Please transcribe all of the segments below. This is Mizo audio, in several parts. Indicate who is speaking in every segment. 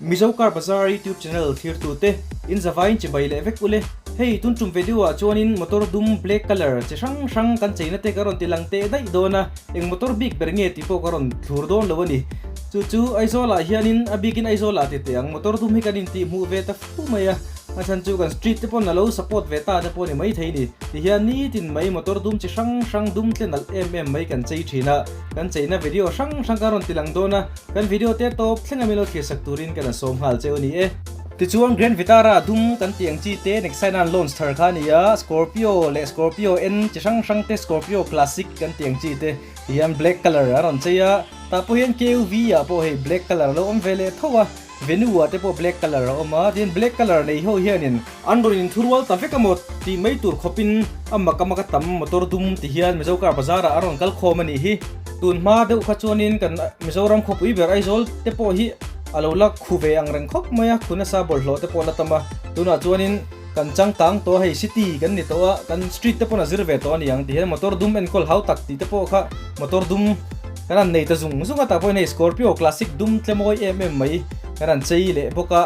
Speaker 1: Mizo Car Bazaar YouTube channel thirtute in zavaiin chibai leh vek ule. Hei tun tum video ah chuanin motor dum black colour chi hrang hrang kan cheina te ka rawn ti lang teh daih dawn a, eng motor bik ber nge tih pawh ka rawn thlur dawn lo a ni. Chu chu Aizawl ah hianin a bikin Aizawl ah ti teh ang motor dum hi kan intih hmuh ve ta fu mai a, a chhan chu kan street te pawn a lo support ve ta te pawh a ni maithei ni. Tihian nitin mai motor dum chi hrang hrang dum tle nalh em em mai kan chei thin a, kan cheina video hrang hrang ka rawn ti lang dawn a, kan video te tawp thleng a min lo thlir sak turin kan sawm nghal cheu a ni e. Tichuan Grand Vitara dum kan tih ang chi te Nexia nan launch thar kha a ni a, Scorpio leh Scorpio N chi hrang hrang te Scorpio Classic kan tih ang chi te tihian black colour a rawn chei a, tah pawh hian KUV ah pawh hei black colour a lo awm ve leh tho a. Venue ah te pawh black colour a awm a, tin black colour nei ho hianin an rawn inthurual ta vek amaw tih mai tur khawpin a mak a mak a tam motor dum ti hian Mizo car bazar ah a rawn kal khawm a nih hi. Tun hma deuh kha chuanin kan Mizoram khawpui ber Aizawl te pawh hi a lo la khu ve ang reng khawp mai a, khu nasa bawlhhlawh te pawh a la tam a, tunah chuanin kan changkang tawh a hei city kan ni tawh a, kan street te pawn a zir ve tawh a ni ang ti hian motor dum enkawl hau tak tih te pawh kha motor dum Kan han nei ta zung zung a, tah pawhin hei Scorpio Classic dum tle mawi em em mai kan han chei leh bawk a.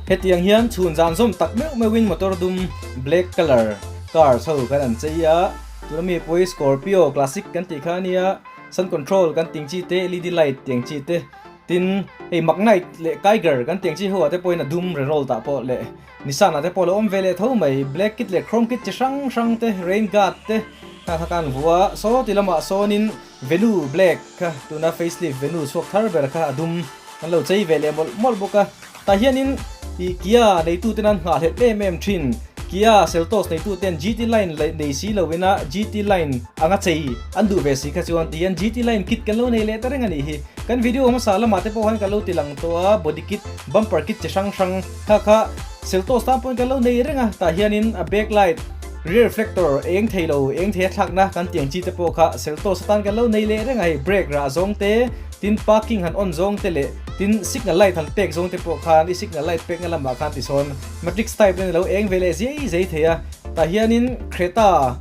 Speaker 1: Hetiang hian chhun zan zawm tak meuh meuhin motor dum black colour car chho kan han chei a, tuna mi pawhi Scorpio Classic kan tih kha a nia, sun control kan ting chi te, led light tiang chi te, tin hei Magnite leh Kiger kan tiang chi ho ah te pawhin a dum reroll tah pawh leh Nissan ah te pawh a lo awm ve leh tho mai, black kit leh chrome kit chi hrang hrang te, rain guard te kha kha kan vuah a, saw ti lamah sawnin Venue black kha tuna facelift Venue chhuak thar ber kha a dum an lo chei ve leh mawlh mawlh bawk a. Tah hianin ih Kia neitu ten an nghahhlelh em em thin. Kia Seltos neitu ten GT line nei si lo ina GT line anga chei an duh ve si kha chuan ti hian GT line kit kan lo nei leh ta reng a nih hi. Kan video hmasa lamah te pawh khan kan lo ti lang tawh a body kit, bumper kit chi hrang hrang kha kha Seltos tan pawhin kan lo nei reng a. Tah hianin a back light, Rear reflector eng thei lo, eng thei a thlakna kan tiang chi te pawh kha Seltos atan kan lo nei leh reng a hei, brake rah zawng te, tin parking han on zawng te leh tin signal light han pek zawng te pawh khan i signal light pekna lamah khan tisawn matrix type in a lo eng ve leh zei zei thei a, tah hianin Creta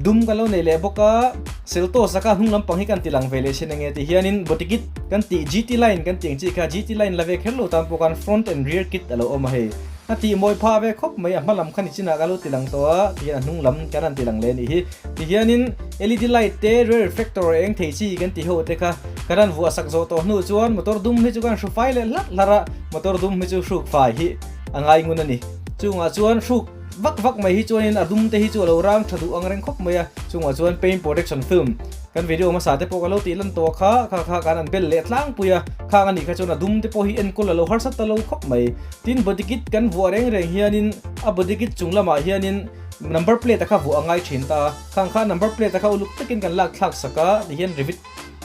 Speaker 1: dum kan lo nei leh bawk a, Seltos a kha hnung lampang hi kan ti lang ve leh sin enge ti hianin body kit kan tih GT line kan tih ang chi kha GT line la ve kher lo tan pawh khan front and rear kit a lo awm a hei. A tih mawi phah ve khawp mai, a hma lam kha ni chinah ka lo ti lang tawh a, tihian a hnung lam kan han ti lang leh a nih hi. Tihianin LED light te, rear reflector eng thei chi kan ti ho te kha kan han vuah sak zawh tawh hnu chuan motor dum hi chu kan hru fai leh hlarh hlarh a, motor dum hi chu hruk fai hi a ngai ngun a ni. Chungah chuan hruk vak vak mai hi chuanin a dum te hi chu a lo rang tha duh ang reng khawp mai a, chungah chuan paint protection film kan video hmasa te pawh ka lo tih lan tawh kha, kha kha kan han bel leh tlangpui a, khang a nih kha chuan a dum te pawh hi enkawl a lo harsat ta lo khawp mai. Tin body kit kan vuah reng reng hianin a body kit chung lamah hianin number plate a kha vuah a ngai thin ta a, khang kha number plate a kha uluk takin kan lak thlak sak a, tihian rivet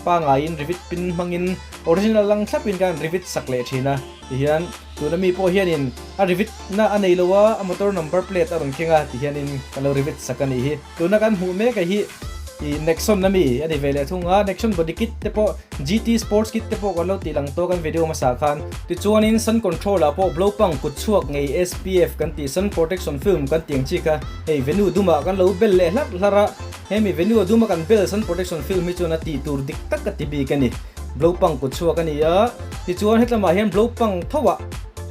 Speaker 1: pangaiin rivet pin hmangin original lang thlapin kan rivet sak leh thin a, tihian tuna mi pawh hianin a rivet na a nei lo a, a motor number plate a rawn keng a tihianin kan lo rivet sak a nih hi. Tuna kan hmuh mek a hi ih Nexon a mi a ni ve leh thung a, Nexon body kit te pawh GT sports kit te pawh kan lo tih lang tawk an video hmasa khan. Tichuanin sun control ah pawh blow pang kut chhuak ngei SPF kan tih sun protection film kan tih ang chi kha hei venue dumah kan lo bel leh hlarh hlarh a, hemi venue duma kan bel sun protection film hi chuan a tih tur dik tak a ti bik a ni. Blow pang kut chhuak a ni a, tichuan hetlamah hian blow pang tho ah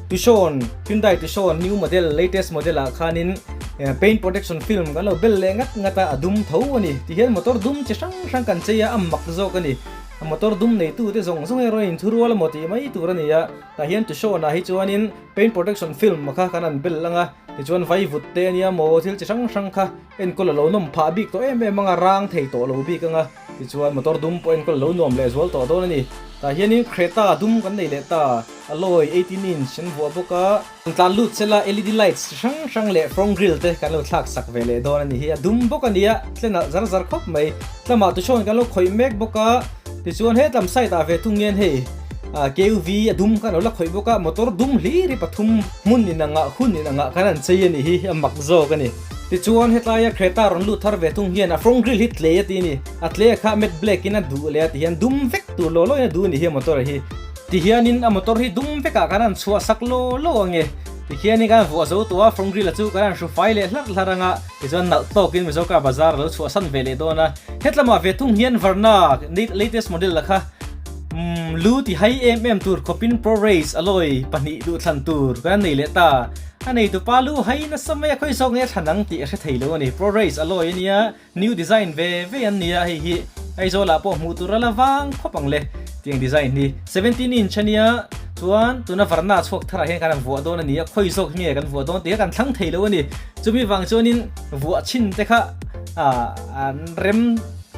Speaker 1: Tucson, Hyundai Tucson new model latest model ah khanin paint protection film kan lo bel leh ngat ngat a, a dum tho a ni. Tihian motor dum chi hrang hrang kan chei a, a mak zawk a ni. A motor dum neitu te zawng zawng erawh in thurual emaw tih mai tur a ni a. Tah hian Tucson ah hi chuanin paint protection film kha kan han bel ang a, tichuan vaivut te ania maw thil chi hrang hrang kha enkawl a lo nawm phah bik tawh em em ang a, rang thei tawh lo bik ang a. Tichuan motor dum pawh enkawl lo nuam leh zual tawh dawn a ni. Tah hianin Creta dum kan nei leh ta, alloy 18 inch an vuah bawk a. An tlan lut sela LED lights chi hrang hrang leh front grille te kan lo thlak sak ve leh dawn a ni hi. A dum bawk a nia, tlen alh zar zar khawp mai. Tlamah tuchhawn kan lo khawih mek bawk a, tichuan hetlam side ah ve thung hian hei KUV a dum kan lo la khawih bawk a, motor dum hlir hi pathum hmun inangah hun inangah kan han chei a ni hi, a mak zawk a ni. Tichuan hetlaia Creta rawn lut thar ve thung hian a front grille hi tlei a ti a ni. A tlei a kha matte black in a duh leh a ti hian dum vek tur law law in a duh a ni hi a motor hi. Ti hianin a motor hi dum vekah kan han chhuah sak law law ang e. Ti hianin kan vuah zo tawh a front grille a chu kan han hru fai leh hlarh hlarh ang a, tichuan nalh tawkin Mizo car bazar a lo chhuah san ve leh dawn a. Hetlamah ve thung hian Verna latest model la kha umm. lu ti hai em em tur khawpin Pro Race alloy pahnih duhthlan tur kan nei leh ta. A neitupa lu hai nasa mai a khawi zawk nge a thlan ang tih a hre thei lo a ni. Pro Race alloy a nia, new design ve ve an nia hei hi Aizawl ah pawh hmuh tur a la vang khawp ang le tiang design hi. 17 inch a nia chuan tuna Varna chhuak tharah hian kan han vuah dawn a ni a, khawi zawk nge kan vuah dawn tih kha kan thlang thei lo a ni. Chumi vang chuanin vuah chhin te kha an rem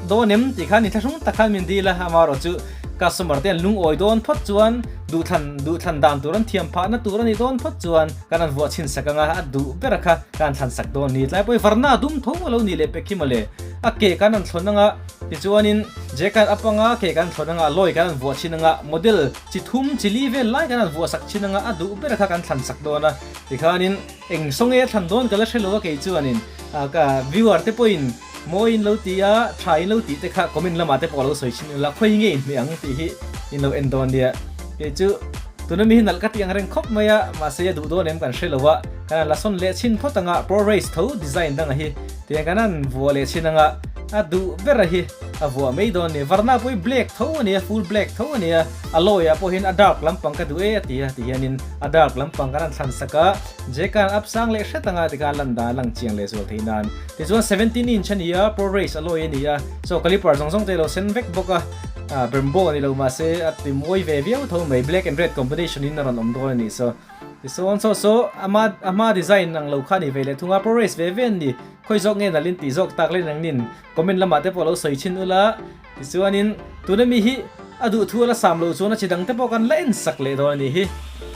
Speaker 1: dawn em tih khan inthlahrung tak khan min dil a, amaherawh chu customer te an lungawi dawn phawt chuan duhthlan duhthlan dan tur an thiam phahna tur a ni dawn phawt chuan kan han vuah chhin sak ang a, a duh ber kha kan han thlan sak dawn ni. Tlai pawhin varna dum tho a lo ni leh pek hi mawle, a ke kan han thlawn ang a, tichuanin jacket a panga ke kan thlawn ang a, lawi kan han vuah chhin ang a, model chi thum chi li vel lai kan han vuah sak chhin ang a, a duh ber kha kan thlan sak dawn a, tikhanin eng saw nge a thlan dawn ka la hre lo a kei chuanin ka viewer te pawhin Mawi in lo ti a, tha in lo tih te kha comment lamah te pawh lo sawi thin ila, khawi nge in hmeh ang tih hi in lo en dawn nia. Kei chu tuna mi hi nalh ka tih ang reng khawp mai a, mahse a duh dawn em kan hre lo a, kan han la sawn leh chhin phawt anga Pro Race tho design dang a hi tiang kan han vuah leh chhin anga a duh ber a hi a vuah mai dawn ni. Varna pawh hi black tho a nia, full black tho a nia, a lawi ah pawh hian a dark lampang ka duh e a ti a, ti hianin a dark lampang kan han thlan sak a, Jake-a'n up sang leh hret anga tikhan lan dan a lang chiang leh zual thei nan. Tichuan 17 inch a ni a, Pro Race alloy a ni a, so caliper zawng zawng te a lo sen vek bawk a, ah Brembo a ni lo mahse a ti mawi ve viau tho mai, black and red combination in a rawn awm dawn a ni so. Tichuan saw saw a hma a hma design ang lo kha a ni ve leh thung a, Pro Race ve ve an ni, khawi zawk nge nalh in tih zawk tak leh nangnin comment lamah te pawh lo sawi chhin ula, tichuanin tuna mi hi a duhthu a la sam loh chuan a chi dang te pawh kan la en sak leh dawn a nih hi.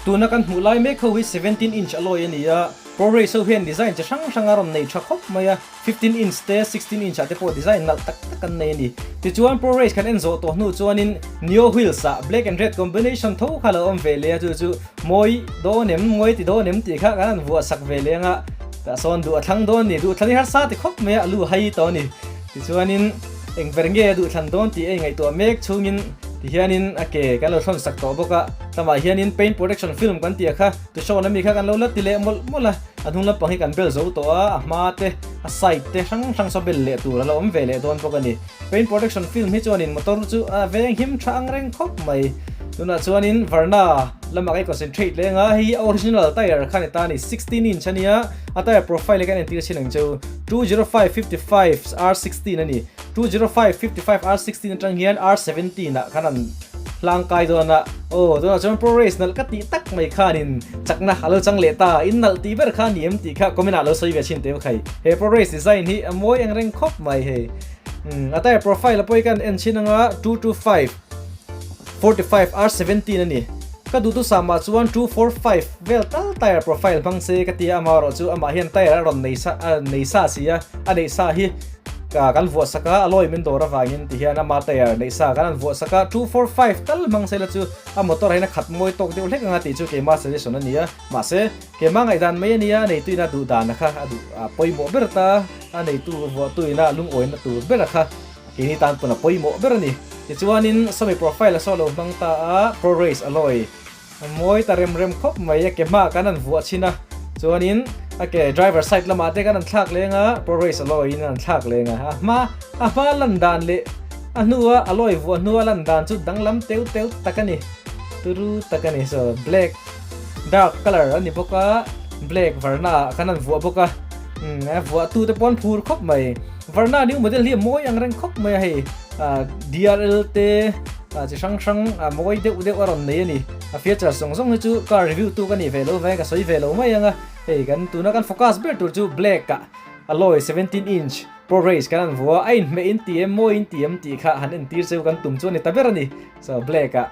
Speaker 1: Tuna kan hmuh lai mek ho hi 17 inch alloy a ni a, Pro Race ho hian design chi hrang hrang a rawn nei tha khawp mai a, 15 inch te 16 inch ah te pawh design nalh tak tak an nei a ni. Tichuan Pro Race kan en zawh tawh hnu chuanin Neo Wheels ah black and red combination tho kha lo awm ve leh a, chu chu mawi dawn em, mawi ti dawn em tih kha kan han vuah sak ve leh anga tah sawn duh a thlang dawn a ni, duh thlan hi harsa ti khawp mai a, a lu hai tawh a ni. Tichuanin eng ber nge a duh thlan dawn tih a ingaihtuah mek chhungin tihianin a ke kan lo thlawn sak tawh bawk a, tlangah hianin paint protection film kan tih a kha Tusawn ami kha kan lo la ti leh mawlh mawlh a, a hnung lampang hi kan bel zo tawh a, a hma te, a side te hrang hrang saw bel leh tur a la awm ve leh dawn bawk a ni. Paint protection film hi chuanin motor chu a veng him tha ang reng khawp mai. Tunah chuanin Varna lamah ka concentrate leng a, hei hi a original tyre kha ni ta a ni, 16 inch a nia, a tyre profile hi kan entir chin ang chu, 205 55 R16 a ni. 205 55 R16 atang hian R17 ah khan an hlang kai dawn a, aw tunah chuan pro race nalh ka tih tak mai khanin chakna a lo chang leh ta, in nalh tih ber kha ni em tih kha comment ah lo sawi ve thin teh khai, he pro race design hi a mawi ang reng khawp mai hei, umm a tyre profile a pawh hi kan en thin anga 225 45 R17 a ni, ka duhthusam ah chuan 245 vel tal tyre profile hmang se ka ti a, amaherawhchu amah hian tyre a rawn nei sa a nei sa si a, a neih sa hi. Ka kan vuah sak a, a lawi min dawr avangin ti hian ama tyre neih sa kan han vuah sak a, 245 tal hmang sela chu a motor ah hian a khat mawi tawk deuh hlek anga tih chu keima suggestion a ni a, mahse keima ngaihdan mai a nia, a neituin a duh dan a kha a duh a pawimawh ber ta, a neitu vuahtuin a lungawina tur ber a kha keini tan pawn a pawimawh ber a ni. Tichuanin sawmi profile a saw lo hmang ta a, Pro Race alloy A mawi ta rem rem khawp mai, a ke hmaah kan han vuah chhin a, chuanin a ke driver side lamah te kan han thlak leng a, pro race alloy in an thlak leng a, a hma a hma lan dan leh a hnua alloy vuah hnua lan dan chu danglam teu teu tak a ni, turu tak a ni, so black dark colour a ni bawk a, black varna ah kan han vuah bawk a, umm a vuah tu te pawh an phur khawp mai, varna new model hi a mawi ang reng khawp mai a hei ah DRL te. Ah chi hrang hrang ah mawi deuh deuh a rawn nei a ni. A features zawng zawng hi chu car review tu ka nih ve lo vang ka sawi ve lo mai ang a. Hei kan tuna kan focus ber tur chu black ah alloy 17 inch pro race kan han vua a, a inhmeh in ti em mawi in ti em tih kha han entir cheu kan tum chu a ni ta ber a ni. So black ah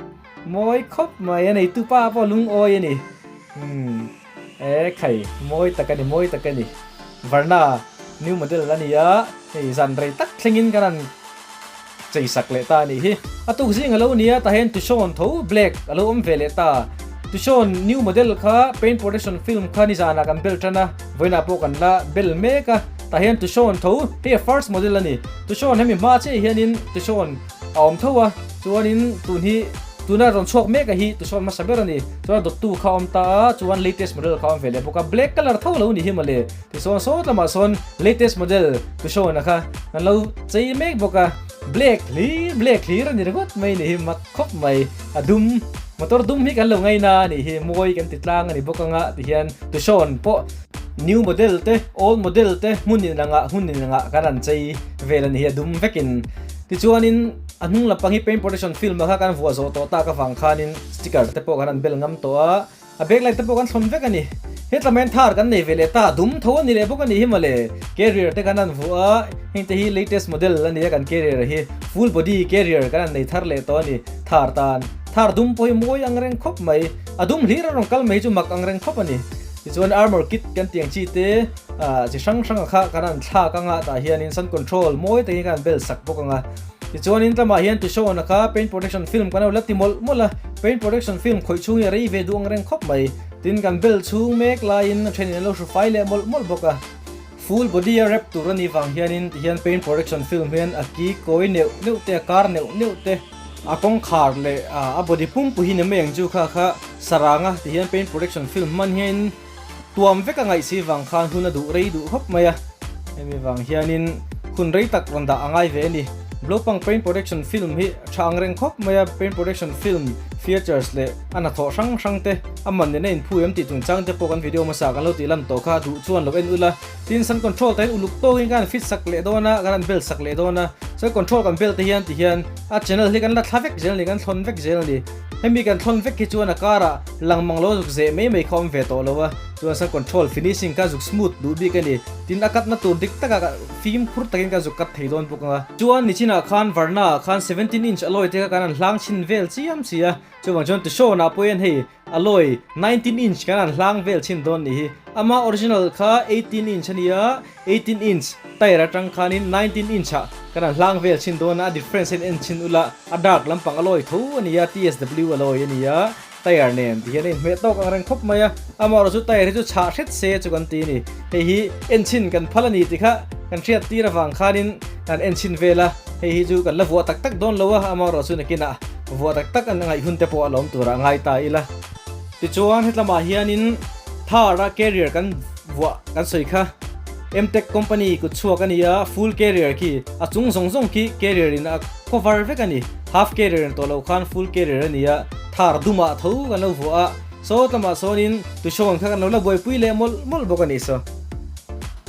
Speaker 1: mawi khawp mai a neitu pa pawh lungawi a ni. Umm e khai mawi tak a ni mawi tak a ni. Varna new model a ni a, hei zan rei tak thlengin kan han. Chei sak leh ta a nih hi. A tuk zing a lo nia tah hian Tucson tho black a lo awm ve leh ta. Tucson new model kha paint protection film kha nizanah kan bel tan a, vawiinah pawh kan la bel mek a. Tah hian Tucson tho hei a first model a ni. Tucson hemi hma chiah hianin Tucson a awm tho a, chuanin tun hi tuna rawn chhuak mek a hi Tucson hmasa ber a ni. Chuan dawttu kha a awm ta a, chuan latest model kha a awm ve leh bawk a, black colour tho a lo ni hi mawle. Tichuan sawt lamah sawn latest model Tucson a kha kan lo chei mek bawk a. Black hlir black hlir a ni ringawt mai ni hi mak khawp mai. A dum motor dum hi kan lo ngaina a nih hi mawi kan ti tlang a ni bawk anga tihian Tucson pawh new model te old model te hmun in angah hmun in angah kan han chei vel a ni hi a dum vekin. Tichuanin a hnung lampang hi paint protection film a kha kan vuah zawh tawh tak avang khanin sticker te pawh kan han bel ngam tawh a. A back light te pawh kan thlawn vek a ni. Hetlam hian thar kan nei ve leh ta, dum tho a ni leh bawk a ni hi mawle. Carrier te kan han vuah a, heng te hi latest model a ni a kan carrier hi. Full body carrier kan han nei thar leh tawh a ni thar tan. Thar dum pawh hi mawi ang reng khawp mai. A dum hlir a rawn kal mai chu mak ang reng khawp a ni. Tichuan armor kit kan tih ang chi te ah chi hrang hrang a kha kan han thlak anga tah hianin sun control mawi takin kan han bel sak bawk ang a. Tichuanin tlama hian Tucson-a kha paint protection film kan lo la ti mawlh mawlh a, paint protection film khawih chhung hi a rei ve duh ang reng khawp mai. Tin, kan bel chhung mek laiin a thenin an lo hru fai leh mawlh mawlh bawk a. Full body a wrap tur a nih vang hianin tihian paint protection film hian a ki kawi neuh neuh te, a kar neuh neuh te, a kawngkhar leh a body pumpui hi ni mai ang chu kha kha saranga tihian paint protection film hman hianin Tuam vek a ngaih si vang khan hun a duh rei duh khawp mai a, hemi vang hianin hun rei tak rawn dah a ngai ve a ni. Blopang Paint Protection Film hi tha ang reng khawp mai a, Paint Protection Film features leh a hnathawh hrang hrang te a man nena inphu em tih chungchang te pawh kan video hmasa kan lo tih lan tawh kha duh chuan lo en ula. Tin, sun control te hian uluk tawkin kan han fit sak leh dawn a, kan han bel sak leh dawn a, sun control kan bel te hian ti hian a channel hi kan la thla vek zel a ni, kan thlawn vek zel a ni. Hemi kan thlawn vek hi chuan a karah Lang mang lo zuk zeh mai mai kha awm ve tawh lo a, chuan sun control finishing kha zuk smooth duh bik a ni. Tin a cut na tur dik takah fimkhur takin kan zuk cut thei dawn bawk ang a. Chuan nichinah khan Varna ah khan 17 inch alloy te kha kan han hlang chhin vel chiam si a, chuvang chuan Tucson ah pawh hian hei alloy 19 inch kan han hlang vel chhin dawn nih hi. Ama original kha 18 inch a ni a, 18 inch tyre atang khanin 19 inch ah kan han hlang vel chhin dawn a, a difference hian en chhin ula a dark lampang alloy tho a ni a, TSW alloy a ni a. Tyre nen ti hian a inhmeh tawk ang reng khawp mai a, amaherawh chu tyre hi chu chhah hret se chu kan ti a ni. Hei hi enchhin kan phal a ni tih kha kan hriat tir avang khanin kan enchhin vel a, hei hi chu kan la vuah tak tak dawn lo a, amaherawh chu nakinah vuah tak tak an ngaih hun te pawh a lawm turah ngai ta ila. Tichuan hetlamah hianin Thar a carrier kan vuah kan sawi kha Mtech company kut chhuak a ni a, full carrier khi a chung zawng zawng khi carrier in a cover vek a ni, half carrier in tawh loh khan full carrier a ni a. Thar dumah tho kan lo vuah a, saw lamah sawnin Tucson kha kan lo la buaipui leh mawlh mawlh bawk a ni saw.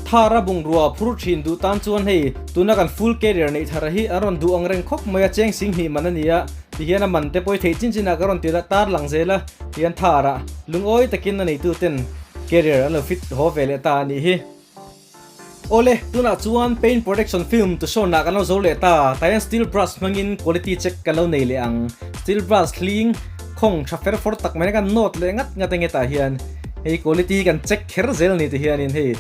Speaker 1: Thar a bungrua phur thin duh tan chuan hei tuna kan full carrier neih thar hi an rawn duh ang reng khawp mai a, cheng sing hnih man a ni a, tihian a man te pawh hi theih chin chinah ka rawn ti tar lang zel a, tihian thar ah lungawi takin a neitu ten carrier an lo fit haw ve leh ta a nih hi. Awle, tunah chuan paint protection film Tucson ah kan lo zo leh ta. Taian steel brush hmangin quality check kan lo nei leh ang. Steel brush hling khawng tha fer fawr tak mai kan nawt leh ngat ngat enge tah hian hei quality kan check kher zel ni ti hianin hei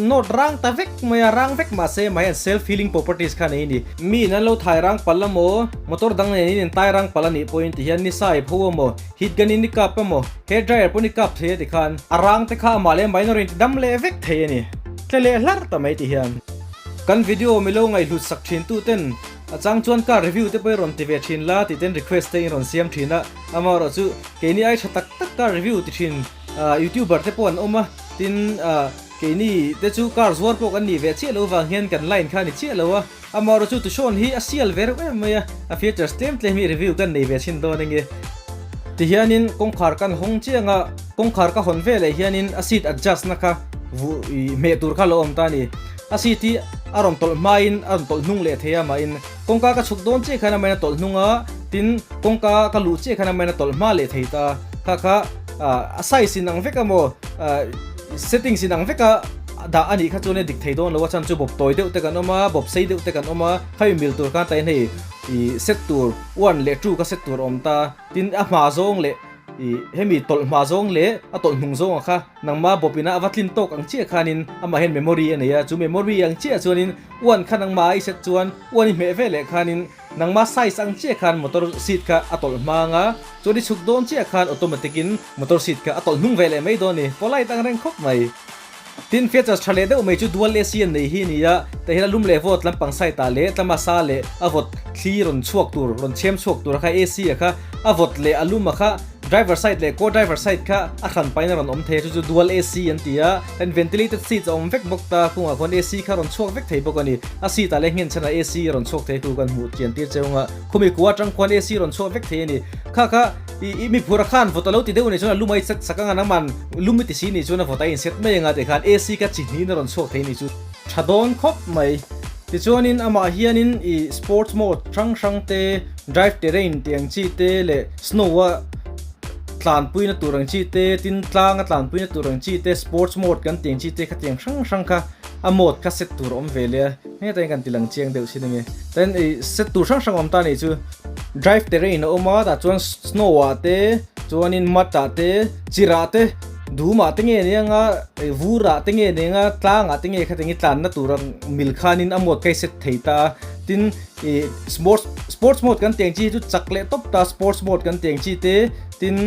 Speaker 1: nawt rang ta vek mai a, rang vek mahse mah hian self healing properties kha nei a ni. Mi in an lo thai rang palh emaw, motor dang nen in in tai rang palh a nih pawhin ti hian ni sai pho emaw, heat gun in i kap emaw, Hair dryer pawh ni kap thei a ti khan a rang te kha amah leh minor in ti dam leh vek thei a ni. Tle leh hlar ta mai ti hian. Kan video milo ngaihhlut sak thin tu ten a chang chuan car review te pawh i rawn ti ve thin la tih ten request te in rawn siam thin a, amaherawh chu keini ai tha tak tak car review ti thin youtuber te pawh an awm a, tin keini te chu car zuar pawh kan nih ve chiah lo vang hian kan line kha a ni chiah lo a, amaherawh chu Tucson hi a sial ve reuh em mai a, a features tlem tlem hi review kan nei ve thin dawn ange. Tihianin kawngkhar kan hawng chiang a, kawngkhar ka hawn veleh hianin a seat adjust na kha vuh ih hmeh tur kha lo awm ta a ni. A seat hi a rawn tawlh hmain a rawn tawlh hnung leh thei a mahin kawngka ka chhuk dawn chiah khan amahin a tawlh hnung a, tin kawngka ka luh chiah khan amahin a tawlh hma leh thei ta. Kha kha a size in ang vek a maw settings in ang vek a dah a nih kha chuan a dik thei dawn lo a chhan chu bawp tawi deuh te kan awm a, bawp sei deuh te kan awm a, khami mil tur khan tain hei ih set tur One leh two ka set tur a awm ta, tin a hma zawng leh ih hemi tawlh hma zawng leh a tawlh hnung zawng ah kha nangma bawpina a va tlin tawk ang chiah khanin amah hian memory a nei a, chu memory ang chiah chuanin one kha nangma a i set chuan one i hmeh veleh khanin nangma size ang chiah khan motor seat kha a tawlh hma ang a, chuan i chhuk dawn chiah khan automatic in motor seat kha a tawlh hnung veleh mai dawn a ni, polite ang reng khawp mai. Tin, features tha leh deuh mai chu dual AC an nei hi a ni a, tah hian a lum leh vawt lampang side ah leh tlama sa leh a vawt thli rawn chhuak tur, rawn chhem chhuak tur a kha AC a kha a vawt leh a lum a kha Driver side leh co-driver side kha a hran pahin a rawn awm thei a, chu chu dual AC an ti a, then ventilated seats a awm vek bawk ta, kungah khuan AC kha a rawn chhuak vek thei bawk a ni. A seat ah leh nghen chhanah AC a rawn chhuak thei a, chu kan hmuh chian tir cheu anga khumi kua atang khuan AC a rawn chhuak vek thei a ni. Kha kha i i mi phur a khan vawt a lo ti deuh a nih chuan a lum a i set sak anga nangman lum i ti si nih chuan a vawt a inset mai anga tih khan AC kha chi hnihin a rawn chhuak thei a nih chu. Tha dawn khawp mai. Tichuanin amah hianin i sports mode hrang hrang te, drive terrain tih ang chi te leh snow a tlanpuina tur ang chi te, tin tlang a tlanpuina tur ang chi te, sports mode kan tih ang chi te khatiang hrang hrang kha a mode kha set tur a awm ve leh a, hetah hian kan ti lang chiang deuh sin ange. Tin i set tur hrang hrang a awm ta a nih chu. Drive terrain a awm a, tah chuan snow ah te, chuanin mud ah te, chirh ah te, Dum ah te nge nia nga vur ah te nge nia nga tlang ah te nge khatin i tlanna tur ang mil khanin a mode kha i set thei ta a, tin ih sports sports mode kan tih ang chi hi chu chak leh tawp ta sports mode kan tih ang chi te tin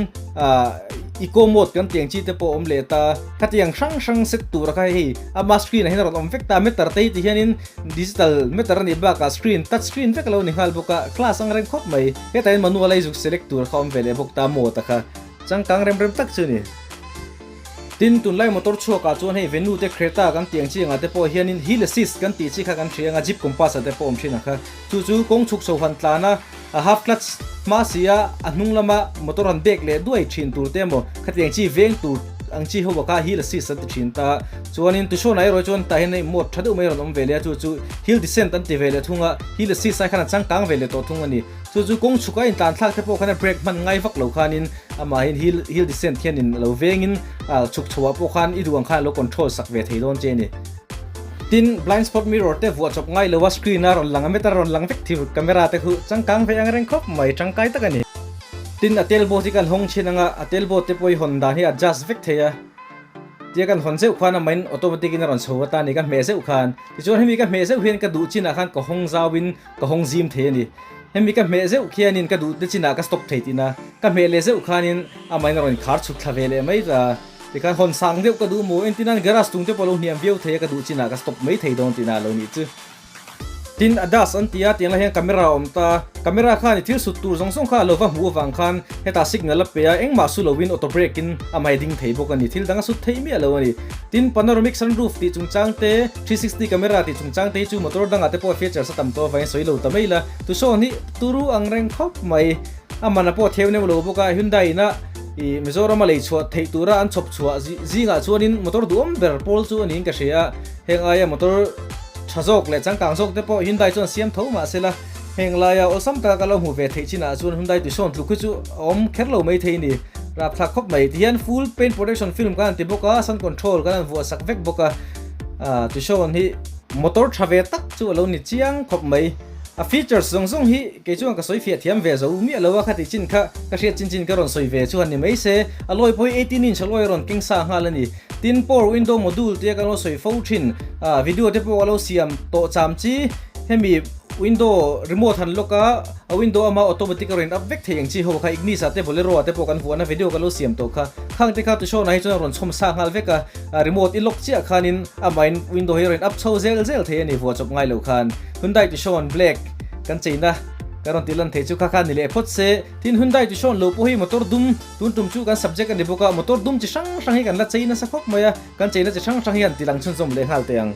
Speaker 1: ah eco mode kan tih ang chi te pawh a awm leh ta khatiang hrang hrang set tur a kha hei ama screen ah hian a rawn awm vek ta meter te hi ti hianin digital meter a nih bakah screen touch screen vek a lo ni nghal bawk a class ang reng khawp mai hetah hian manual a i zuk select tur kha a awm ve leh bawk ta mode a kha. Changkang rem rem tak chu ni. Tin, tunlai motor chhuakah chuan hei Venue te Creta kan tih ang chi angah te pawh hianin Hill Assist kan tih chi kha kan hria anga Jeep Compass ah te pawh awm thin ang kha. Chu chu kawng chhuk chho han tlan a, a half clutch hma si a, a hnung lama motor han bek leh duai thin tur te emaw khatiang chi veng tur ang chi ho ah kha Hill Assist an ti thin ta. Chuanin Tucson-ah erawh chuan tah hian hei mode tha deuh mai rawn awm ve leh a, chu chu Hill Descent an ti ve leh thung a, Hill Assist ai khan a changkang ve leh tawh thung a ni. Chu chu kawng chhuk a intlan thlak te pawh khan a brake hman ngai vak lo khanin amahin hill hill descent hianin a lo vengin ah chhuk chho ah pawh khan i duh ang khan a lo control sak ve thei dawn che a ni. Tin, blind spot mirror te vuah chawp ngai lo a screen a rawn lang a meter a rawn lang vek thir camera te khu changkang ve ang reng khawp mai tangkai tak a ni. Tin, a tailboard hi kan hawng chhin anga a tailboard te pawh i hawn dan hi a adjust vek thei a. Tia kan hawn zeuh khan amahin automatic in a rawn chho ata a ni ka hmeh zeuh khan. Tichuan hemi ka hmeh zeuh hian ka duh chinah khan ka hawng zauin Ka hawng zim thei a ni. Hemi ka hmeh zeuh khianin ka duh te chinah ka stop thei tihna. Ka hmeh leh zeuh khanin amahin a rawn khar chhuk thla ve leh mai ta. Tikhan hawn sang deuh ka duh maw? Entirnan garage tung te pawh a lo hniam viau thei a, ka duh chinah ka stop mai thei dawn tihna a lo nih chu. Tin, ADAS an ti a, tiang lai hian camera a awm ta. Camera khan i thil sut tur zawng zawng kha a lo va hmuh avang khan hetah signal a pe a, engmah su lovin auto brake in amah hi ding thei bawk a ni. Thil dang a sut theih miah lo a ni. Tin, panoramic sunroof tih chungchang te, 360 camera tih chungchang te hi chu motor dangah te pawh features a tam tawh avangin sawi lo ta mai la. Tucson hi turu ang reng khawp mai. A man a pawh theu neuh lo bawk a, Hyundai ina ih Mizoram a lei chhuah theih tura an chhawp chhuah zingah chuanin motor duhawm ber pawl chu a niin ka hria a. Heng aia motor tha zawk leh changkang zawk te pawh Hyundai chuan siam tho mah se la, heng laia awlsam taka ka lo hmu ve theih chinah chuan Hyundai Tucson tluk hi chu a awm kher lo mai thei a ni. Rapthlak khawp mai. Tihian full paint protection film kan han ti bawk a, sun control kan han vuah sak vek bawk a. Aaa Tucson hi motor tha ve tak chu a lo ni chiang khawp mai. A features zawng zawng hi kei chuan ka sawi fiah thiam ve zo miah lo a, khati chin kha ka hriat chin chin ka rawn sawi ve chu han ni mai se. A lawi pawh hi 18 inch a lawi a rawn keng sa nghal a ni. Tin power window module tia kan lo sawi fo thin. Aaa video te pawh ka lo siam tawh cham chi hemi window remote han lock a, a window ama automatic a rawn in up vek thei ang chi ho kha Ignis ah te Bolero ah te pawh kan vuahna video ka lo siam tawh kha. Khang te kha Tucson ah hi chuan a rawn chhawm sa nghal vek a. A remote i lock chiah khanin amahin window hi a rawn up chho zel zel thei a ni vuah chawp ngai lo khan. Hyundai Tucson Black kan cheina kan rawn tih lan thei chu kha kha ni leh phawt se. Tin Hyundai Tucson lo pawh hi motor dum tun tum chu kan subject a ni bawk a, motor dum chi hrang hrang hi kan la chei nasa khawp mai a, kan cheina chi hrang hrang hi han ti lang chhunzawm leh nghal teh ang.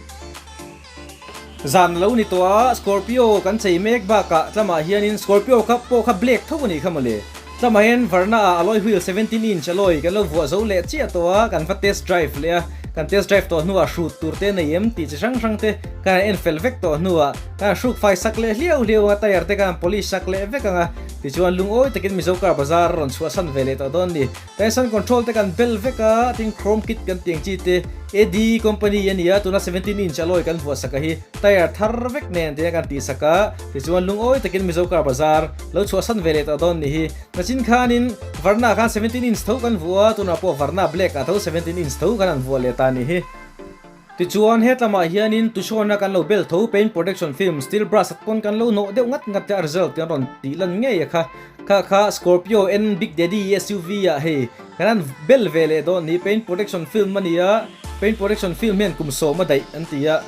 Speaker 1: Zan a lo ni tawh a, Scorpio kan chei mek bakah tlamah hianin Scorpio kha pawh kha black tho a nih kha mawle. Tlamah hian Verna ah alloy wheel 17 inch alloy kan lo vuah zo leh chiah tawh a, kan va test drive leh a, kan test drive tawh hnuah hrut tur te nei em tih chi hrang hrang te kan han en fel vek tawh hnuah kan han hruk fai sak leh hliau hliau ang a, tyre te kan han polish sak leh vek ang a, tichuan lungawi takin Mizo car bazar a rawn chhuahsan ve leh tawh dawn a ni. Tyson control te kan bel vek a, tin chrome kit kan tih ang chi te AD company a ni a, tuna 17 inch alloy kan vuah sak a hi tyre thar vek nen te kan tih sak a, tichuan lungawi takin Mizo car bazar lo chhuahsan ve leh tawh dawn ni hi. Nachin khanin Verna khan 17 inch tho kan vuah a, tunah pawh Verna black ah tho 17 inch tho kan han vuah leh ta ni hi. Tichuan hetlamah hianin Tucson-a kan lo bel tho paint protection film steel brush at pawn kan lo nawh deuh ngat ngat te a result kan rawn tih lan ngei a kha. Kha kha Scorpio N Big Daddy SUV ah hei kan han bel ve leh dawn ni paint protection film a ni a, paint protection film hian kum sawm a daih an ti a,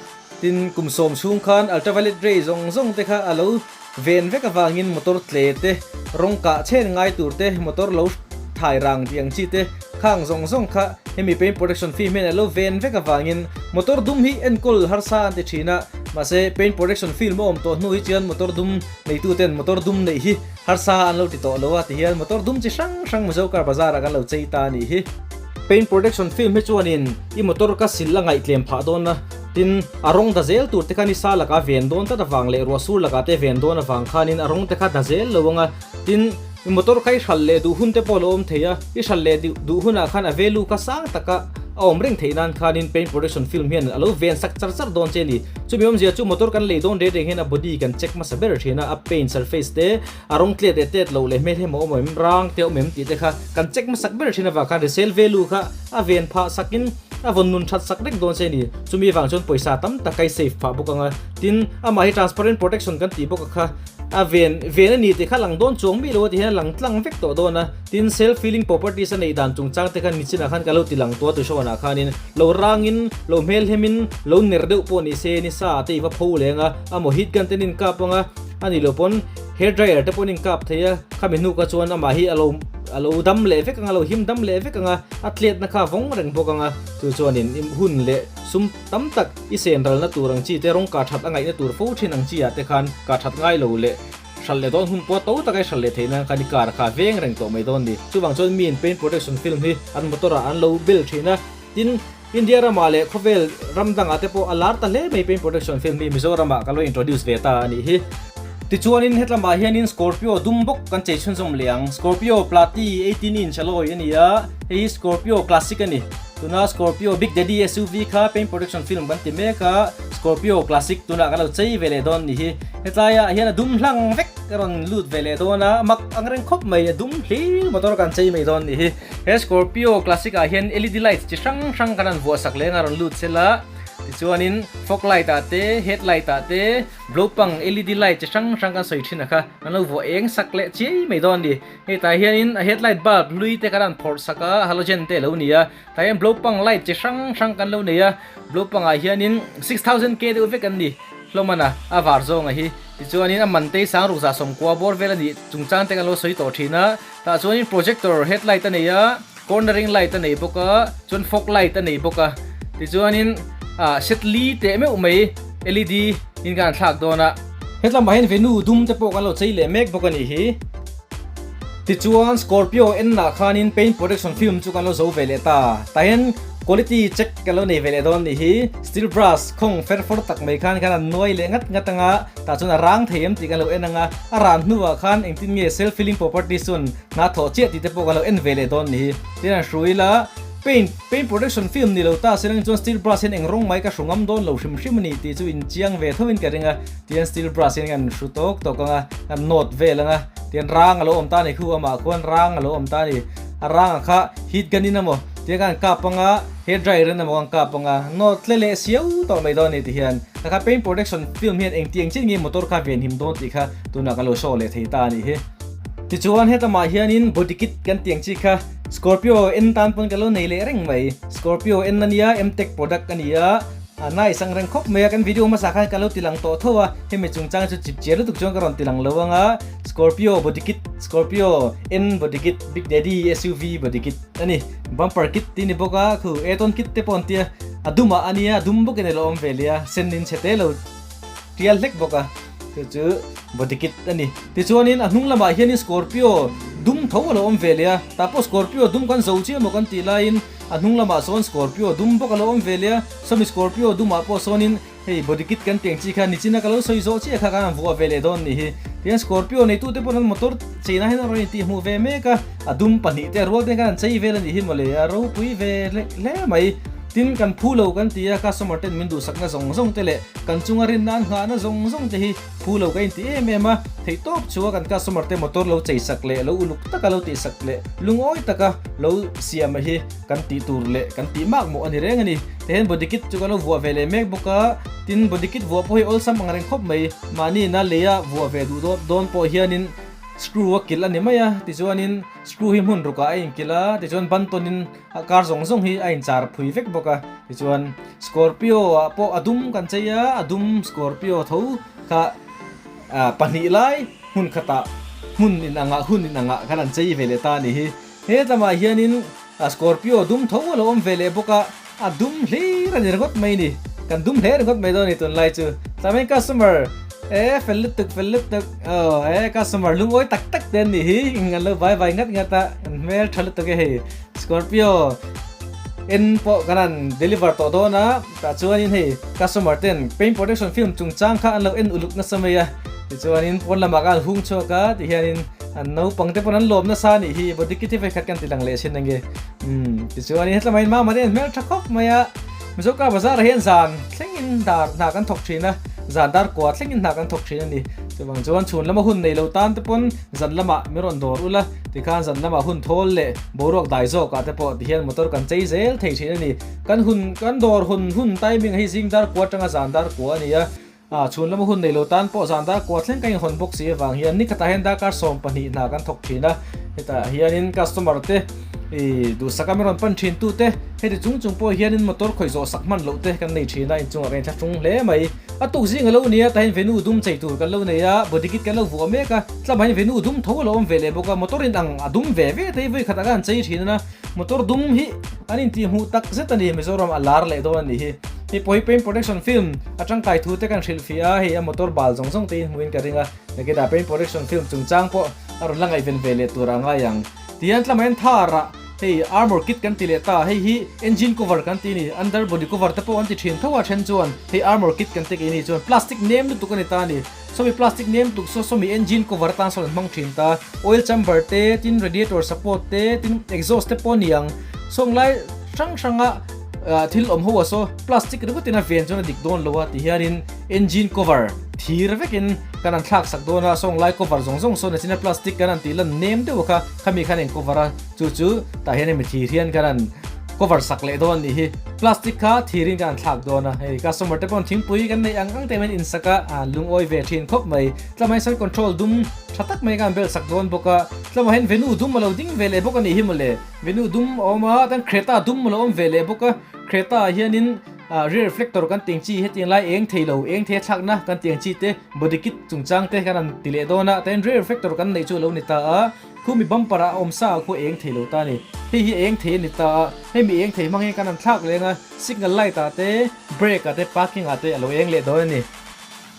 Speaker 1: tin kum sawm chhung khan ultraviolet ray zawng zawng te kha a lo ven vek avangin motor tle te rawng kah chhen ngai tur te motor lo. thai rang tih ang chi te khang zawng zawng kha hemi paint protection film hian a lo ven vek avangin motor dum hi enkawl harsa an ti thin a, mahse paint protection film a awm tawh hnu hi chuan motor dum neitu ten motor dum neih hi harsa an lo ti tawh lo a tihian motor dum chi hrang hrang Mizo car bazar ah kan lo chei ta a nih hi. Paint protection film hi chuanin i motor ka sil a ngaihtlem phah dawn a, tin a rawng da zel tur te kha nisa lakah ven dawn tlat avang leh ruah sur lakah te ven dawn avang khanin a rawng te kha da zel lo ang a, tin i motor kha i hral leh duh hun te pawh a lo awm thei a, i hral leh duh hunah khan a value kha sang taka a awm reng theih nan khanin paint protection film hian a lo ven sak char char dawn che a ni. Chumi awmzia chu motor kan lei dawn reng reng hian a body kan check hmasa ber thin a, a paint surface te, A rawng tlet leh tlet loh leh hmelhem a awm em, rang te a awm em tih te kha kan check hmasak ber thin avang khan resale value kha a ven phah sakin a vawn nun that sak reng dawn che a ni. Chumi avang chuan pawisa tam tak a i save phah bawk ang a. Tin, amah hi transparent protection kan tih bawk a kha a ven ven a ni tih kha lang dawn chuang miah lo a ti hian a lang tlang vek tawh dawn a. Tin, self healing properties a neih dan chungchang te kha nichinah khan ka lo ti lang tawh a Tushawn-ah khanin lo rangin, lo hmelhemin, lo ner deuh pawh ni se ni sa te i va pho leng a, amaw heat gun te an inkap ang a, A nih loh pawn hair dryer te pawh an inkap thei a, khami hnu kha chuan amah hi a lo a lo dam leh vek ang a, a lo him dam leh vek ang a, a tletna kha a vawng reng bawk ang a, chu chuanin i hun leh sum tam tak i sen ralna tur ang chi te rawng kah that a ngaihna tur fo thin ang chi ah te khan kah that ngai lo leh hral leh dawn hun pawh to taka i hral leh theih nan khan i car kha a veng reng tawh mai dawn ni. Chuvang chuan miin paint protection film hi an motor ah an lo bel thin a, tin India ramah leh khawvel ram dangah te pawh a lar ta hle mai paint protection film hi Mizoramah ka lo introduce ve ta a nih hi. Tichuanin hetlamah hianin Scorpio dum bawk kan chei chhunzawm leh ang. Scorpio Plati 18 inch a lawi a ni a, hei hi Scorpio Classic a ni. Tuna Scorpio Big Daddy SUV kha paint protection film kan ti mek a, Scorpio Classic tunah kan lo chei ve leh dawn a nih hi. Hetlaiah hian a dum hlang vek a rawn lut ve leh dawn a, mak ang reng khawp mai a dum hlir motor kan chei mai dawn a nih hi. He Scorpio Classic ah hian LED light chi hrang hrang kan han vuah sak leng a rawn lut sel a, tichuanin fog light ah te, head light ah te, blow pang LED light chi hrang hrang kan sawi thin a kha an lo vuah eng sak leh chiai mai dawn a ni. Hei tah hianin a head light bulb hlui te kan han phawrh sak a, halogen te a lo ni a, tah hian blow pang light chi hrang hrang kan lo nei a, blow pang ah hianin 6000K deuh vek an ni. Hlawm a, a var zawnga hi. Tichuanin a man te hi sang ruk 190 bawr vel a nih chungchang te kan lo sawi tawh thin a. Tah chuanin projector headlight a nei a, cornering light a nei bawk a, chuan fog light a nei bawk a. Tichuanin ah set li teh meuh mai LED in kan thlak dawn a. Hetlamah hian venue dum te pawh kan lo chei leh mek bawk a nih hi. Tichuan Scorpio ennah khanin paint protection film chu kan lo zo ve leh ta. Tah hian quality check kan lo nei ve leh dawn a nih hi. Steel brush khawng fer fawr tak mai khan khan an nuai leh ngat ngat ang a, tah chuan a rang thei em tih kan lo en ang a, a ran hnuah khan engtin nge self healing properties chuan hna thawh chiah tih te pawh kan lo en ve leh dawn a nih hi. Tin an hru ila paint paint protection film ni lo ta se lang chuan steel brush hian eng rawng mai ka hru ngam dawn lo hrim hrim a ni tih chu inchiang ve tho in ka ring a, tihian steel brush hian kan hru tawk tawk ang a, kan nawt vel ang a, tihian rang a lo awm ta a ni khu amah khuan rang a lo awm ta a ni, a rang a kha heat gun in emaw tihian kan kap ang a, Hair dryer in emaw kan kap anga nawt tle leh siau tawh mai dawn a ni ti hian ta kha paint protection film hian engtiang chiah nge motor kha venhim dawn tih kha tunah ka lo show leh thei ta a nih hi. Tichuan hetlama hianin body kit kan tih ang chi kha Scorpio en tan pawn ka lo nei leh reng mai. Scorpio en a nia Mtech product a ni a, a nice ang reng khawp mai a kan video hmasa khan ka lo ti lang tawh tho a, hemi chungchang chu chip chiar lutuk chuan ka rawn ti lang lo anga Scorpio body kit Scorpio N body kit Big Daddy SUV body kit a ni. Bumper kit tih ni bawk a, khu add-on kit te pawh an tia, a dum ah a nia, a dum bawkin a lo awm ve leh a, sen in chhe te lo tial hlek bawk a, chu chu body kit a ni. Tichuanin a hnung lamah hianin Scorpio dum tho a lo awm ve leh a, tah pawh Scorpio dum kan zo chiah maw kan tih laiin a hnung lamah sawn Scorpio dum bawk a lo awm ve leh a, sawmi Scorpio dumah pawh sawnin Hei body kit kan tih ang chi kha nichina ka lo sawi zawh chiah kha kan han vuah ve leh dawn nih hi. Tihian Scorpio neitu te pawn an motor cheina hian a rawn intih hmuh ve mek a, a dum pahnih te a rual te khan an chei vel a nih hi mawle, a ropui ve hle mai. Tin kan phu lo kan ti a, customer ten min duhsakna zawng zawng te leh kan chunga rinna an nghahna zawng zawng te hi phu lo ka inti em em a, theihtawp chua kan customer te motor lo cheisak leh lo uluk taka lo tihsak leh lungawi taka lo siam a hi kan tih tur leh kan tih mak mawh a ni reng a ni. Tihian body kit chu kan lo vuah ve leh mek bawk a, tin body kit vuah pawh hi awlsam ang reng khawp mai. Mahni ina leia vuah ve duh dawn dawn pawh hianin screw a kilh a ni mai a, tichuanin screw hi hmun rukah a inkilh a, tichuan ban tawnin a kar zawng zawng hi a inchar phui vek bawk a. Tichuan Scorpio ah pawh a dum kan chei a, a dum Scorpio tho kha ah pahnih lai hmun khatah hmun inangah hun inangah khan an chei ve leh ta a nih hi. He lamah hianin Scorpio dum tho a lo awm ve leh bawk a, a dum hlir a ni ringawt mai ni. Kan dum hle ringawt mai dawn a ni tunlai chu. Tlamain customer e fel lutuk fel lutuk aw e customer lungawi tak tak te an nih hi an lo vai vai ngat ngat a, an hmel tha lutuk e hei. Scorpio en pawh kan han deliver tawh dawn a, tah chuanin hei customer ten paint protection film chungchang kha an lo en uluk nasa mai a, tichuanin pawn lamah khan an hung chhuak a tihianin an naupang te pawn an lawm nasa a nih hi body kit hi vekhat kan ti lang leh thin ange umm tichuanin hetlama in mama te an hmel tha khawp mai a, Mizoka bazar ah hian zan thlengin dar hna kan thawk thin a, zan dar kua thlengin hna kan thawk thin a ni. Chuvang chuan chhun lama hun nei lo tan te pawn zan lamah min rawn dawr ula, tikhan zan lamah hun thawl leh boruak dai zawkah te pawh tihian motor kan chei zel thei thin a ni. Kan hun kan dawr hun hun timing hi zing dar kua atanga zan dar kua a ni a, ah chhun lama hun nei lo tan pawh zan dar kua thleng kan inhawn bawk si avang hian ni khatah hian darkar 12 hna kan thawk thin a, hetah hianin customer te ih duhsaka min rawn pan thin tu te heti chung chung pawh hianin motor khawih zawh sak hman loh te kan nei thin a, inchungah kan inthlahrung hle mai. A tuk zing a lo nia tah hian venue dum chei tur kan lo nei a, body kit kan lo vuah mek a, tlamah hian venue dum tho a lo awm ve leh bawk a, motor in ang a dum ve ve te hi vawi khatah khan an chei thin a, motor dum hi an intih hmuh tak zet a ni, Mizoram a lar leh dawn a nih hi. Hei pawh hi paint protection film a tangkai thu te kan hrilh fiah a, hei a motor bal zawng zawng te in hmuhin ka ring a, nakinah paint protection film chungchang pawh a rawn la ngaihven ve leh tur a ngai ang. Tihian tlamah hian thar ah hei armor kit kan ti leh ta, hei hi engine cover kan ti a ni, under body cover te pawh an ti thin tho a then chuan hei armor kit kan ti kei ni chuan plastic nem lutuk a ni ta a ni, sawmi plastic nem tuk saw sawmi engine cover atan sawn an hmang thin ta, oil chamber te tin radiator support te tin exhaust te pawh a ni ang, sawng lai hrang hrang a thil awm ho ah saw plastic ringawt in a ven chuan a dik dawn lo a ti hianin engine cover thir vekin kan han thlak sak dawn a, sawng lai cover zawng zawng sawn a china plastic kan han tih lan nem deuh a kha khami khan eng cover a chu chu tah hian hemi thir hian kan han cover sak leh dawn a nih hi plastic kha thirin kan han thlak dawn a hei customer te pawh thingpui kan neih ang ang te hian insak a an lungawi ve thin khawp mai tlama hian sun control dum tha tak mai kan bel sak dawn bawk a tlama hian venue dum a lo ding ve leh bawk a nih hi mawle venue dum a awm a tan Creta dum a lo awm ve leh bawk a Creta ah hianin ah rear reflector kan tih ang chi hetiang lai eng thei lo eng thei a thlakna kan tih ang chi te body kit chungchang te kan han ti leh dawn a tin rear reflector kan neih chu a lo ni ta a khumi bumper ah a awm sa ah khu eng thei lo ta a ni hei hi eng thei a ni ta a hemi eng thei hmang hian kan han thlak leng a signal light ah te brake ah te parking ah te a lo eng leh dawn a ni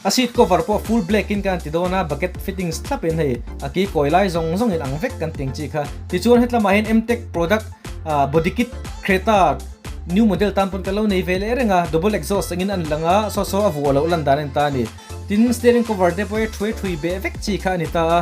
Speaker 1: a seat cover pawh full black in kan han ti dawn a bucket fittings thlap in hei a ki kawi lai zawng zawng in ang vek kan tih ang chi kha tichuan hetlamah hian mtech product ah body kit Creta new model tan pawn kan lo nei ve leh reng a double exhaust angin an lang a saw saw a vuah loh lan dan a ni ta a ni. Tin steering cover te pawh hi thui thui beh vek chi kha a ni ta a,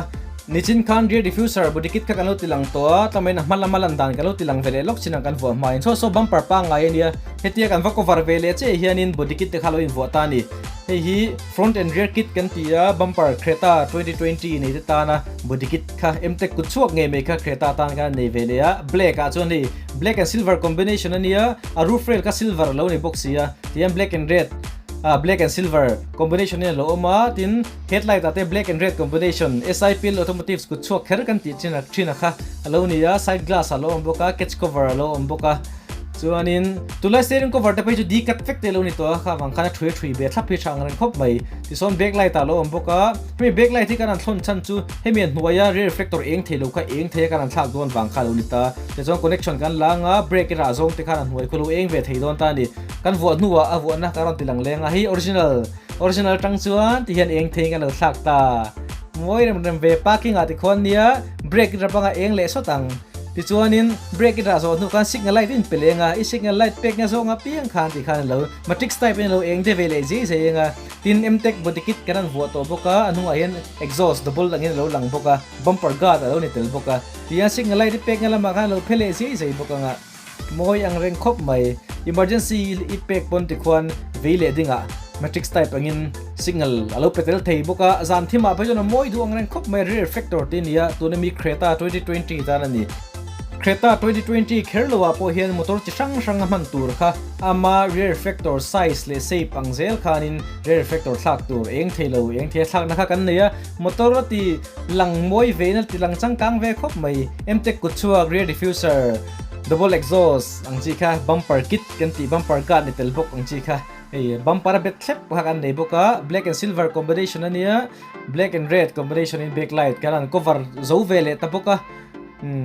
Speaker 1: nichin khan rear diffuser body kit kha kan lo ti lang tawh a, tlamain a hma lama lan dan kan lo ti lang ve leh lawk chin ang kan vuah hmain saw saw bumper pangngai a nia, hetia kan va cover ve leh chiah hianin body kit te kha lo invuah ta a ni. Hei hi front and rear kit kan ti a, bumper Creta 2020 nei te tana body kit kha Mtech kut chhuak ngei mai kha Creta tan khan a nei ve leh a, black ah chuan hei black and silver combination a nia, a roof rail kha silver a lo ni bawk si a, tihian black and red ah black and silver combination hian a lo awm a tin headlight ah te black and red combination SIPL automotives kut chhuak kher kan tih chin thin a kha a lo ni a side glass a lo awm bawk a catch cover a lo awm bawk a chuanin tunlai steering cover te phei chu di cut vek te a lo ni tawh a kha vang khan a thui a thui ve thlap hi tha ang reng khawp mai tisawn back light ah a lo awm bawk a hemi back light hi kan han thlawn chhan chu hemi a hnuaia rear reflector eng thei lo kha eng thei a kan han thlak dawn vang kha a lo ni ta tichuan connection kan la anga brake rah zawng te khan a hnuai khaw lo eng ve thei dawn ta a ni. Kan vuah hnuah a vuahna ka rawn ti lang leng a, hei original original atang chuan ti hian eng thei in ka lo thlak ta. Mawi rem rem ve parking ah tikhuan nia brake in rapanga eng leh sawt ang. Tichuanin brake in rah zawh hnu khan signal light in pe leng a, i signal light pek na zawng apiang khan ti khan a lo matrix type in a lo eng de ve leh zei zei eng a. Tin Mtech body kit kan rawn vuah tawh bawk a, a hnungah hian exhaust double angin a lo lang bawk a, bumper guard a lo ni tel bawk a. Tihian signal light i pek na lamah khan a lo phe leh zei zei bawk ang a. Mawi ang reng khawp mai. Emergency i pek pawn tikhuan vei leh dingah matrix type angin signal a lo pe tel thei bawk a, zan thimah phei chuan a mawi duh ang reng khawp mai rear factor te nia tuna mi Creta 2020 tan a ni. Creta 2020 kher lo ah pawh hian motor chi hrang hrang a hman tur kha ama rear factor size leh shape ang zel khanin rear factor thlak tur eng thei lo eng thei a thlakna kha kan nei a, motor a ti lang mawi ve in a ti lang changkang ve khawp mai. Mtech kut chhuak rear diffuser. Double exhaust ang chi kha bumper kit kan tih bumper guard ni tel bawk ang chi kha hei bumper a bet thlep kha kan nei bawk a black and silver combination a nia black and red combination in back light kan han cover zo ve leh ta bawk a.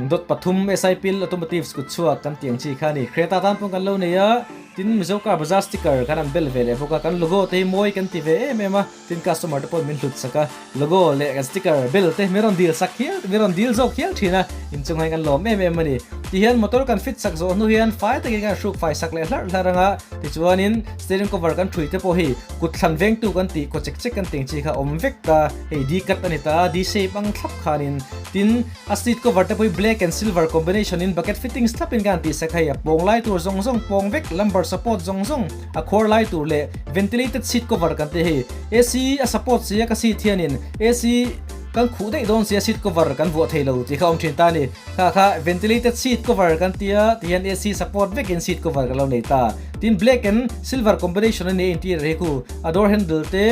Speaker 1: Dot pathum SIPL Automotives kut chhuak kan tih ang chi kha a ni. Creta tan pawh kan lo nei a, tin Mizo Car Bazaar sticker khan an bel ve leh bawk a, kan logo te hi mawi kan ti ve em em a, tin customer te pawh min hlut sak a, logo leh kan sticker bel te min rawn dil sak hial, min rawn dil zawk hial thin a, inchung hian kan lawm em em a ni. Tihian motor kan fit sak zawh hnu hian fai takin kan hruk fai sak leh hlarh hlarh ang a, tichuanin steering cover kan thui te pawh hei kut thlan vengtu kan tih, kaw chek chek kan tih ang chi kha a awm vek ta, hei D cut a ni ta a, D shape ang thlap khanin tin A seat cover te pawh hi black and silver combination in bucket fittings thlap in kan tih sak hei a pawng lai tur zawng zawng pawng vek lumbar support zawng zawng a khuar lai tur leh ventilated seat cover kan tih hei AC a support si a ka seat hian in AC kan khuh daih dawn si a seat cover kan vuah thei lo tih kha awm thin ta a ni kha kha ventilated seat cover kan tia ti hian AC support vek in seat cover kan lo nei ta tin black and silver combination a ni a interior hi khu a door handle te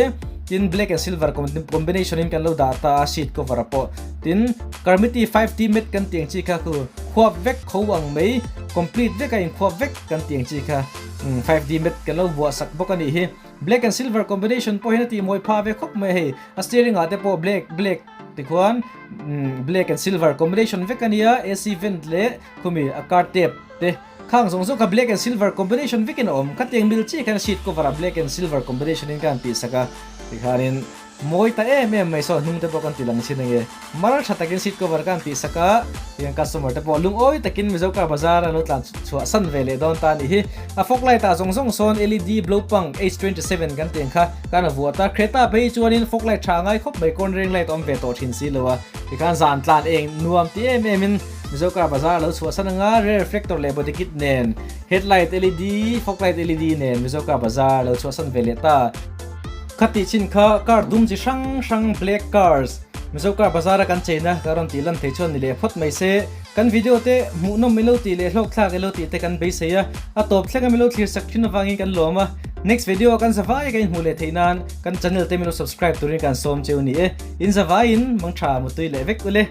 Speaker 1: tin black and silver combination in kan lo dah ta a seat cover a pawh. Tin, Karmiti 5T mat kan tih ang chi kha khu khuap vek kho ang mai, complete vek a inkhuap vek kan tih ang chi kha 5D mat kan lo vuah sak bawk a nih hi. Black and silver combination pawh hian a tih mawi pha ve khawp mai a hei. A steering ah te pawh black black tikhuan black and silver combination vek a nia, AC vent leh khumi a car tape te khang zawng zawng kha black and silver combination vekin a awm. Khatiang mil chiah khan seat cover ah black and silver combination in ka han tih sak a, tikhanin Mawi ta em em mai saw hnung te pawh kan ti lang chin ange. Mar tha takin seat cover ka han tih sak a, tiang customer te pawh lungawi takin Mizo car bazar an lo tlan chhuah san ve leh dawn ta a nih hi. A fog light ah zawng zawng sawn LED blow pang H27 kan tih ang kha kan a vuah ta. Creta phei chuanin fog light tha ngai khawp mai cornering light a awm ve tawh thin si lo a, tikhan zan tlan eng nuam ti em em in Mizo car bazar a lo chhuah san anga rear reflector leh body kit nen headlight LED, fog light LED nen Mizo car bazar a lo chhuah san ve leh ta. Khatih chin kha car dum chi hrang hrang black cars Mizo car bazar a kan cheina ka rawn tih lan thei chuan ni leh phawt mai se. Kan video te hmuhnawm ilo tih leh hlawk thlak ilo tih te kan beisei a, a tawp thleng a milo thlir sak thin avangin kan lawm a. Next video a kan zavai ka inhmuh leh theih nan kan channel te milo subscribe turin kan sawm cheu ni e. In zavaiin mangtha mutui leh vek ule.